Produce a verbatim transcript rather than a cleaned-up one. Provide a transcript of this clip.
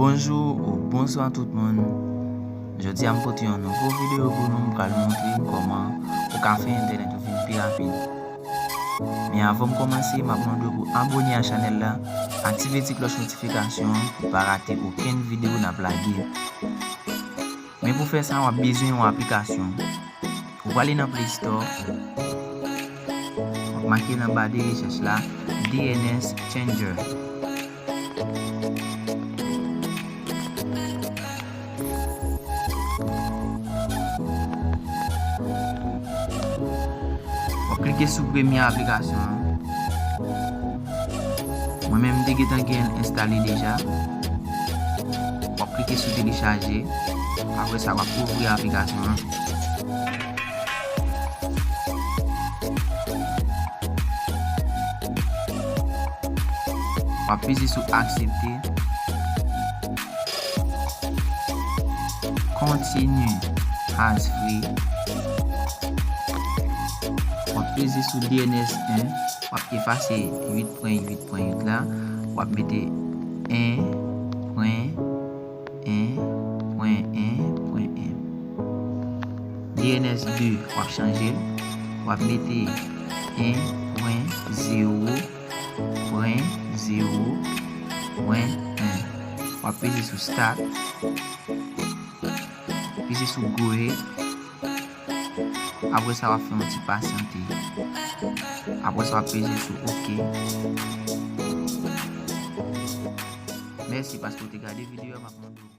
Bonjou ou bonswa tout moun. Jodi a m pote yon nouvo videyo pou nou, m pral montre n kòman ou ka fè entènèt ou vin pi rapid. Men avan m kòmanse, m ap mande w pou abòne a chanèl la, aktive ti klòch notifikasyon an pou pa rate okenn videyo n ap lage. Men pou fè sa, w ap bezwen yon aplikasyon. Ou prale nan Play Store, w ap make nan ba de rechèch la D N S Changer. W ap klike sou premye aplikasyon an. Mwen menm, m te gentan gen l enstale deja. W ap klike sou telechaje. Apre sa, w ap ouvri aplikasyon an. W ap peze sou aksepte. Continue as free. W ap peze sou D N S en. W ap efase uit pwen uit pwen uit la. W ap mete en pwen en pwen en pwen en. D N S de, w ap chanje l. W ap mete en pwen zewo pwen zewo pwen en. W ap peze sou Start. Peze sou Go Ahead. Apre sa, w ap fè yon ti pasyante. Apre sa, w ap peze sou OK. Mèsi paske w te gade videyo a, m ap mande w